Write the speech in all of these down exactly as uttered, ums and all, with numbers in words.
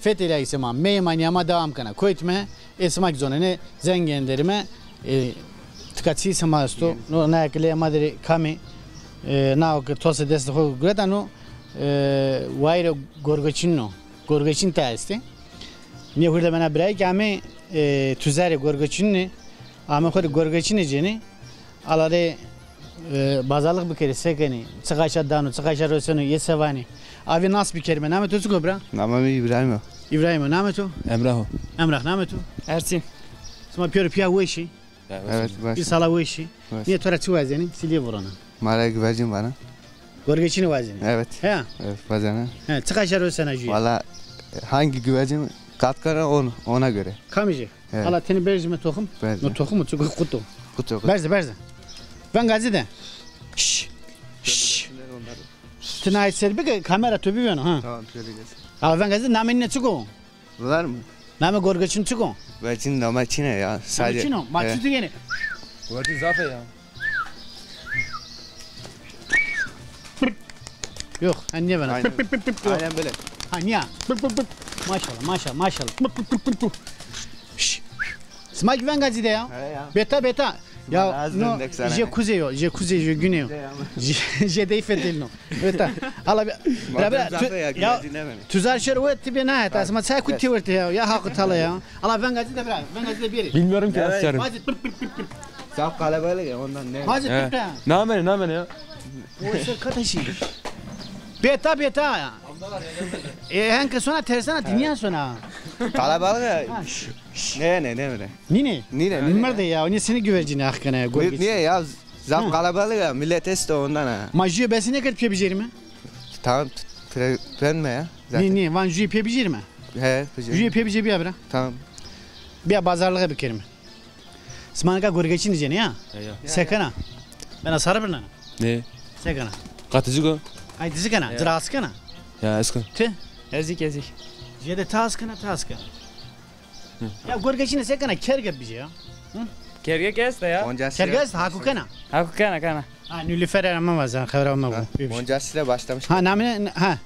Fetelîya îse ma, meyê ma nîya ma dewam kena. Koyt me, ê sima kî zonenê, zengê enderî me, e, tika çî îse ma esto. No, naya ke leyê ma derê kamî, e, nao ke tose destê xo guretano, e, wayîrê gorgoçînin o. Gorgoçîn ta estê. Nê hurde bena birayî ke amê, e, tuzarê gorgoçînin ê. Amê xo rê gorgoçîne cenê. Ala rê, e, bazarlix bikerê, se kenê, çi qayşa dano, çi qayşa roseno, yê se vanê. Avê nas bikerîme. Namê to çik o bira? Namê mi Îbrahîm o. Îbrahîm o. Namê to? Emrah o. Emrah, namê to? Ersîn. Sima pîyor pîya weş î? Evet, baş. Însala weş î. Baş. Nê to ra çi wazenê? Silîye vurana. Ma ra guvercin vana. Gorgeçîne wazenê? Evet. He? Evet, wazena. He, çi qayşa rosena jûye? Valla, e, hangi güvercin kat kara on-, ona göre. Kamî jê? Evet. Ala tenê berjîme toxim. Berjîme. No toxim o, çik o, qut o. Qut o, qut. Berze, berze. Venga ci de. Şş. Şş. Ti nay ser bike, kamera to bibeno, ha. Tamam, şöyle gelsin. Ala venga ci de, namê nîne çik o? Var mı? Namê gorgeçin çik o? Gorgeçin namê çin a ya. Namê çin o? Ma çi tu yenê? Gorgeçin zaf a ya. Yok, ha, niye bana? Aynen. Aynen böyle. Ha, niye? Maşallah, maşallah, maşallah. Şş. Sima kî venga ci de ya. He ya. Beta, beta. Ya, no, jê kuzey o, jê kuzey, jê güney o. Jê, jê dey fetelîno. Beta. Ala bi-, bira, bira, tu-, ya, tuzar şero we ti bê na heta, sima çay kut têwerte ya, ya Haqu Teala ya. Ala venga ci de bira, venga ci de bêrê. Bilmiyorum ki nasıl. Hadi, pıp, pıp, pıp, pıp. Zaf kalabalık ya, ondan ne? Hadi, pıp, pıp. Namene, namene ya. O ser kata şey. Beta, beta ya. E, henke sona tersana, dinleyen sona. Kalabalık ya. Ha. Ne, ne, ne, ne? Nîne? Nîne, nîne. Merde ya, o nîye seni güvercine ax kena ya, gorgeç. Niye ya? Zaf kalabalık ya, millet esto ondan ha. Ma jûye besî nêkerd pê bijêrîme? Tamam, t-, tre-, trenme ya. Nî, nî, van jûye pê bijêrîme? He, bijêrîme. Jûye pê bijê bîya bira. Tamam. Bîya bazarlixê bikerîme. Sima nika gorgeçîne cenê ya? Ya, ya. Se kena? Bena sarı birnena? Ne? Se kena? Qaytî ci go? Qaytî ci kena? Ya. Ci ra hes kena? Ya, hes kena. Ti? Ezik, ezik. Jê de ti hes kena, ti hes kena. Ya gorgeçîne se kena, kerge bijê ya. Hı? Kerge ke esta ya. Kerge esta, Haqu kena. Haqu kena, kena. Ha, Nilüfer era ma vazen, xebera ma bu. Poncas ile başlamış. Ha, namine, ha.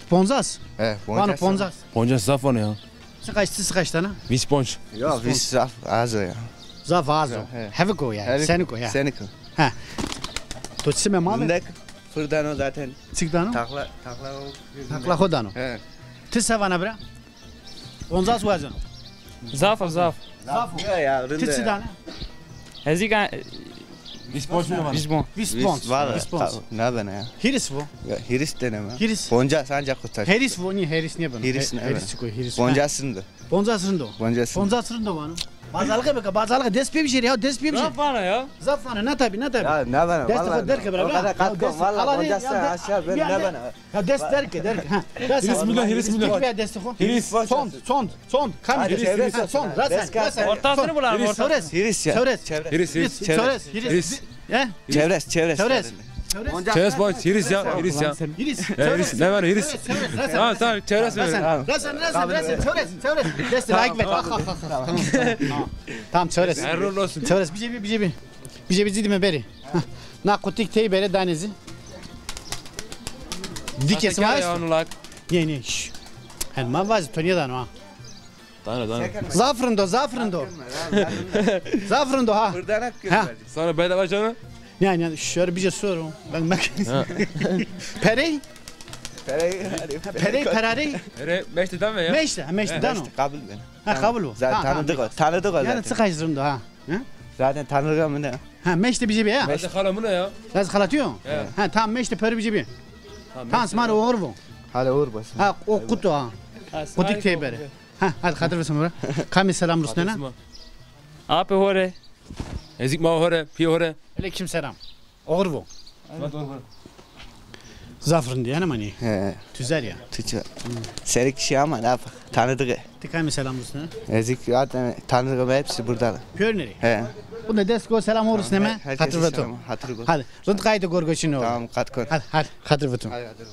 Poncas? He, poncas. Vano poncas. Poncas zaf vano ya. Çiqaş, ti çiqaş dana? Vîst ponc. Yok, vîst zaf az o ya. Zaf az o. He. Hevik o yani, senik o ya. Senik o. Ha. To çime ma? Rindek fır dano zaten. Çik dano? Takla, takla o. Takla xo dano. He. Ti se vana bira? Poncas wazeno. Zaf o, zaf. Zaf o. Ya, ya, rinde. Ti çi dane? Hezîka, e, vîst ponc mi vana? Vîst ponc. Vîst ponc. Vîst ponc. Nabena ya. Hîris vo. Ya, hîris deneme. Hîris. Poncas ancak kurtar. Hîris vo, nî hîris nêbeno. Hîris nêbeno. Hîris çik o, hîris. Poncas rind o. Poncas rind o. Poncas rind o. Poncas rind o vano. Bazarlığı bika, bazarlığı dest pê bijêrî ya, dest pê bijêrî. Zaf vana ya. Zaf vana, na tabi, na tabi. Ya, na vana, destê xo derke bira, bira. O kadar katkı, valla, poncas sen aşağı, ben ne bana. Ya dest derke, derke. Ha. Hîris milyon, hîris milyon. Çek bîya destê xo. Hîris. Sond, sond, sond. Kam hîris, hîris. Ha, sond, rasen, rasen. Ortasını bulalım, ortasını. Çewres. Hîris ya. Çewres. Hîris, hîris. Çewres, hîris. He? Çewres, çewres. Çewres. Çewres boş, hîris ya, hîris ya. Hîris. Ya, hîris. Ne var, hîris? Tamam, tamam, çewres. Rasen, rasen, rasen, rasen. Çewres, çewres. Destê layık ver. Tamam, tamam. Tamam, çewres. Erol olsun. Çewres, bir şey, bir şey, bir. Bir şey, bir şey dime beri. Na qutik tey bere danezi. Dike sima esto? Nê, nê, şş. Hen ma vazi, to nêdano ha. Dano, dano. Zaf rind o, zaf rind o. Zaf rind o ha. Ha. Sana bedava canım. Yani, yani, şöyle bir şey sorum. Ben, ben. Perey? Perey, perey, perarey? Ere, meşte dame ya. Meşte, ha, meşte dano. Kabul ben. Ha, kabul o. Zaten tanıdık o, tanıdık o zaten. Yani, çiqaş rind o ha. Hı? Zaten tanırım bunu. Ha, meşte bijê bî ya. Meşte xala mine ya. Lazê xala tu yo? He. Ha, tamam, meşte perî bijê bî. Tamam, sima rê oxir bo. Hale oxir bo. Ha, o qut o ha. Qutik tey bere. Ha, hadi xatir vesin bura. Kamî selam rusnena? Apê ho rê. Ezik ma ho rê, pî ho rê. Aleyküm selam. Oxir bo. Zaf rind ê, yanî manî. He. Tuzar ya. Tuzar. Serê kişî ama laf tanıdık. Ti kamî selam rusnena? Ezik zaten tanıdık, hepsi burada. Pîyor nê rê? He. Bunda dest go selam rusneme. Xatir ve to. Xatir ve to. Hadi. Rind qaytê gorgoçîne. Tamam, kat kor. Hadi, hadi. Xatir ve to. Hadi, hadi.